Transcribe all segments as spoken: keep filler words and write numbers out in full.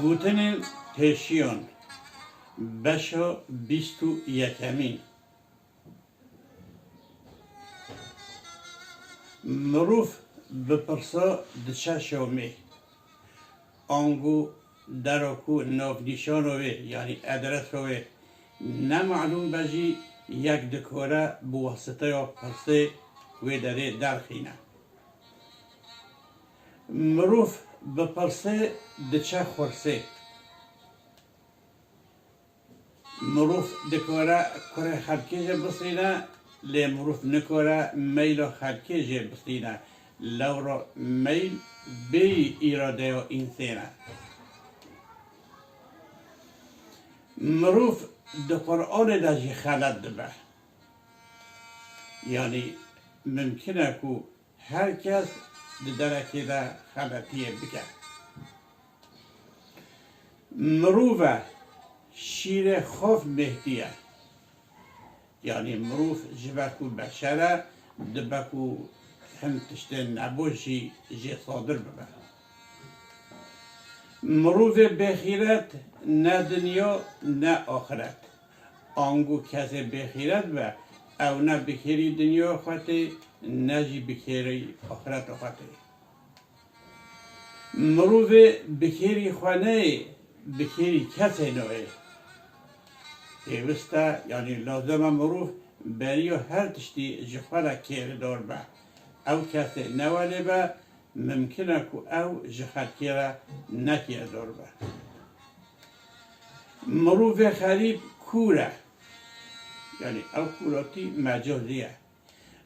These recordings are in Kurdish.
Gotinên pêşiyan, beşa bîst û yekemîn. Mirov bi pirsa diçe Şamê. Ango dera ku navnîşana wê, yanî adresa wê ne melûm be jî, yek dikare bi wasiteya pirsê wê derê derxîne. Mirov bi pirsê diçe xursê. Mirov dikare kurê xelkê jê bistîne, lê mirov nikare meyla xelkê jê bistîne. Lewra meyl bêyî îradeya însên e. Mirov di Quranê de jî xelet dibe. Yanî mimkin e ku her kes di derekê de xeletiyê bike. Mirov e, şîrê xov mêhdî ye. Yanî mirov ji ber ku beşer e, dibe ku hin tiştên nebû jî jê sadir bibe. Mirovê bêxîret ne dinya ne axiret. Ango kesê bêxîret be, ew ne bi kêrî dinya xwe tê, ne jî bi kêrî axireta xwe tê. Mirovê bi kêrî xwe neyê, bi kêrî kesê nayê. Pêwist e, yanî lazim e mirov beriya her tiştî ji xwe re kêrdar be. Ew kesê ne welê be, mimkin e ku ew ji xelkê re ne kêrdar be. Mirovê xerîb kûr e. Yanî ew kûratî mecazî ye.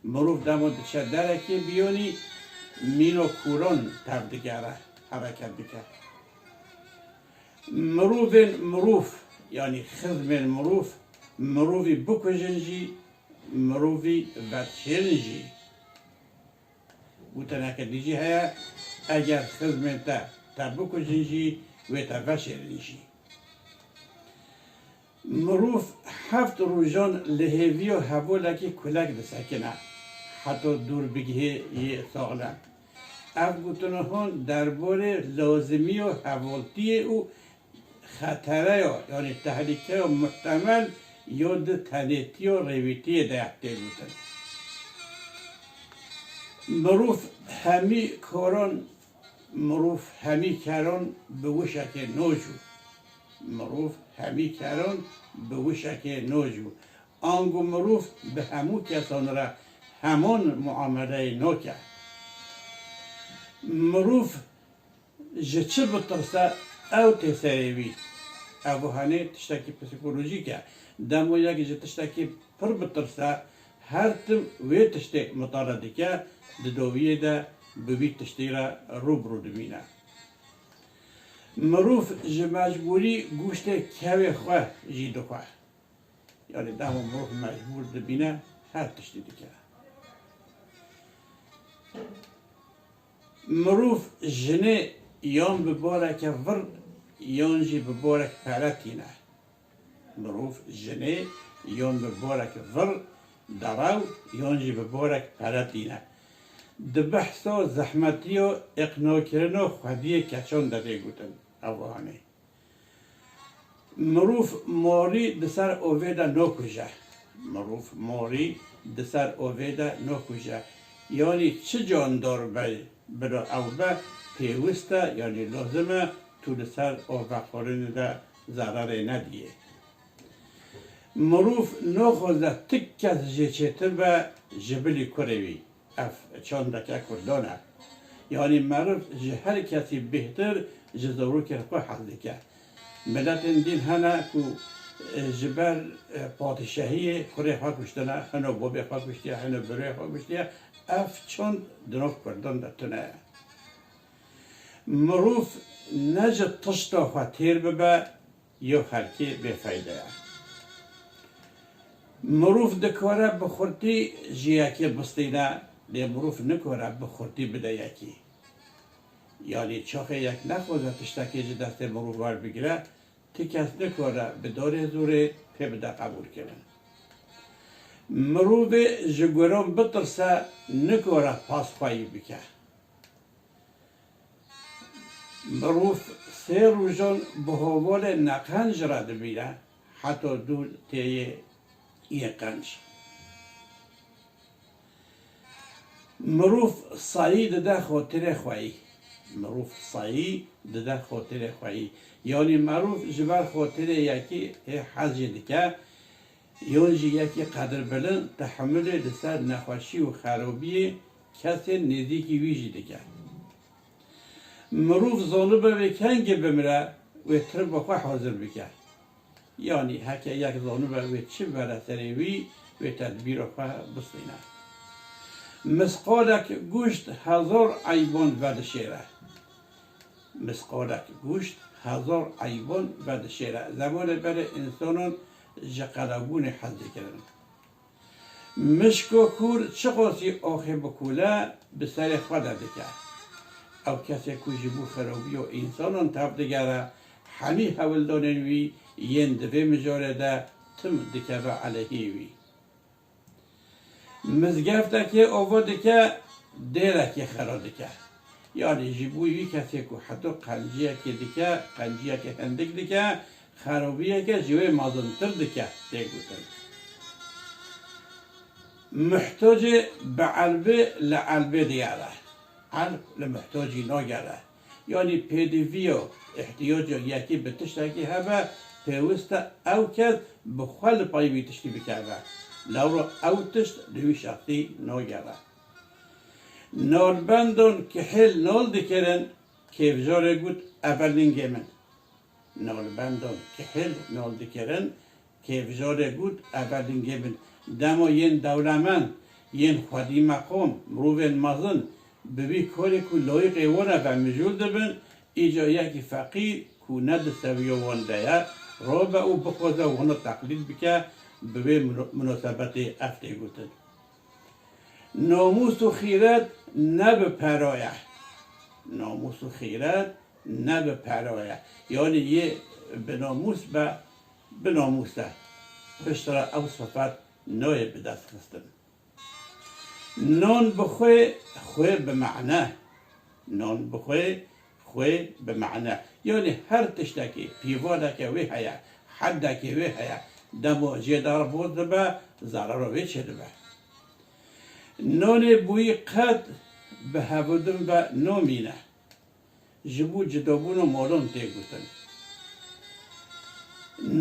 Mirov dema diçe derekê biyonî mîna kûran tev digere, hereket dike. Mirovên mirov, yanî xizmên mirov, mirovî bikujin jî, mirovî veşêrin jî. Gotineke dî jî heye, eger xizmên te, te bikujin jî, wê te veşêrin jî. Mirov heft rojan li hêviya hevalekî kulek disekine, heta dûr bigihê yê saxlem. Ev gotina hûn derbarê lazimiya hevaltiyê û xetereya, yanî tehlîkeya muhtemel ya di tenêtiya rêwîtiyê de tê gotin. Mirov hemî karan, mirov hemî keran bi wişekê nocû. Mirov hemî keran bi wişekê nocû. Ango mirov bi hemû kesan re heman muameleyê nake. Mirov ji çi bitirse, ew tê serê wî. Ev wihanê tiştekî psîkolojîk e. Dema yek ji tiştekî pir bitirse, her tim wê tiştê mitale dike, di dawiyê de bi wî tiştî re rû bi rû dimîne. Mirov ji mecbûrî goştê kevê xwe jî dixwe. Yanî dema mirov mecbûr dibîne, her tiştî dike. Mirov jinê yan bi bareke vir yan jî bi barek pere tîne. Mirov jinê yan bi barek vir derew yan jî bi barek pere tîne. Di behsa zehmetiya îqnakirina xwediyê keçan de tê gotin. Ev wihanê. Mirov marî di ser avê de nakuje. Mirov marî di ser avê de nakuje. Yanî çi candar be, bila ew be, pêwist e, yanî lazim e, tu li ser avexwarinê de zererê nediyê. Mirov naxwaze ti kes jê çêtir be ji bilî kurê wî. Ev çandeke kurdan e. Yanî meriv ji her kesî bêhtir ji zarokên xwe hez dike. Miletên din hene ku, e, ji ber, e, padîşahiyê kurê xwe kuştine, hino bobê xwe kuştiye, hino birê xwe kuştiye. Ev çand di nav kurdan de tune ye. Mirov ne ji tişta xwe têr bibe, ya xelkê bêfeyde ye. Mirov dikare bi xurtî ji yekê bistîne, lê mirov nikare bi xurtî bide yekî. Yanî çaxê yek nexwaze tiştekê ji destê mirov werbigire, ti kes nikare bi darê zorê pê bide qebûlkirin. Mirovê ji guran bitirse, nikare paşxweyî bike. Mirov Sê rojan bi hovalê neqenc re dibîne, heta dû tê yê yê qenc. Mirov sayî dide xotirê xweyî. Mirov sayî dide xotirê xweyî. Yanî mirov ji ber xotirê yekî hê hezî dike, yon jî yekî qedirbilind tehemilê li ser nexweşî û xerabiyê kesên nêzîkî wî jî dike. Mirov zanibe wê kengê bimire, wê tirba xwe hazir bike. Yanî heke yek zanibe wê çi bere serê wî, wê tedbîra xwe bistîne. Misqalek goşt hezar eyban vedişêre. Misqalek goşt hezar eyban vedişêre. Zemanê berê însanan ji qelebûnê hez dikirin. Mişko kûr çiqasî axê bikole, bi serê xwe de dike. Ew kesê ku ji bo xirabiya însanan tev digere, hemî hewldanên wî yên di vê mijarê de tim dikeve aleyhê wî. Mizgeftekê ava dike, dêrekê xera dike. Yanî ji bo wî kesê ku heta qenciyekê dike, qenciyekê hindik dike, xerabiyeke ji wê mezintir dike, tê gotin. Muhtacê bi elbê li elbê digere. Elb li muhtacî nagere. Yanî pêdiviya, îhtiyaca yekî bi tiştekî hebe, pêwist e ew kes bi xwe li pey wî tiştî bikeve. Lewra ew tişt li wî şexsî nagere. Nalbendan kihêl nal dikirin, kêvjarê got, eve lingê min. Nalbendan kihêl nal dikirin, kêvjarê got, eve lingê min. Dema yên dewlemend, yên xwedî meqam, mirovên mezin, bi vî karê ku layîqê wan e ve mijûl dibin, îca yekî feqîr ku ne di sewiya wan de ye, rabe û bixwaze wana teqlîd bike, bi vê mino-, minosebetê ev tê gotin. Namûs û xîret ne bi pera ye. Namûs û xîret ne bi pera ye. Yanî yê bi namûs be, bi namûs e. Piştre ew sifet nayê bi dest xistin. Nan bi xwê, xwê bi mane. Nan bi xwê, xwê bi mane. Yanî her tiştekî pîvaneke wê heye, heddekê wê heye. Dema jê de ribot dibe, zerara wê çêdibe. Nanê bûyî qet bi hevdin ve namîne. Ji bo cidabûna malan tê gotin.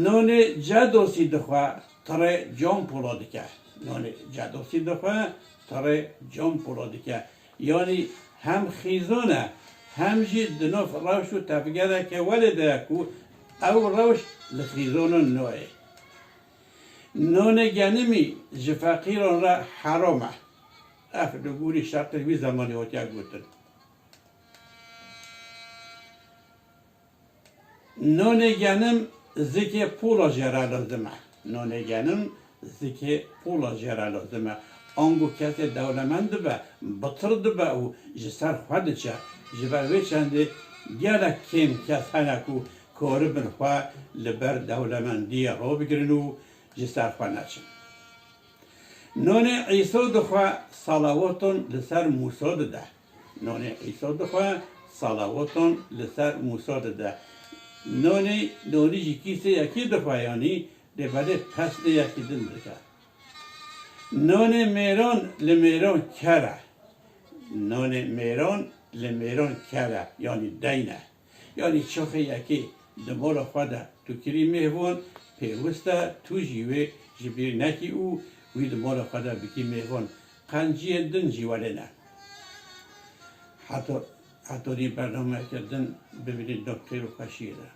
Nanê cedosî dixwe, tirê cam pola dike. Nanê cedosî dixwe, tirê cam pola dike. Yanî hem xîzan e, hem jî di nav rewş û tevgereke welê de ye ku ew rewş li xîzanan nayê. Nanê genimî ji feqîran re heram e. Ev li gorî şertên wî zemanî hatiye gotin. Nonê genim zikê pola jê re lazim e. Nonê genim zikê pola jê re lazim e. Ango kesê dewlemend dibe, bitir dibe û ji ser xwe diçe. Ji ber vê çendê gelek kêm kes hene ku karibin xwe li ber dewlemendiyê rabigirin û ji ser xwe neçin. Nonê Îso dixwe, salawatan li ser Mûsa dide. Nonê Îso dixwe, salawatan li ser Mûsa dide. Nonê, nonî ji kîsê yekî dixwe, yanî lê belê pesnê yekî din dike. Nonê mêran li mêran ker e. Nonê mêran li mêran ker e, yanî deyn e. Yanî çaxê yekê di mala xwe de tu kirî mêvan, pêwist e tu jî wê ji bîr nekî û wî di mala xwe de bikî mêvan. Qenciyên din jî welê ne. Heta, hetanî bernameyeke din bibînin, di xêr û xweşiyê de.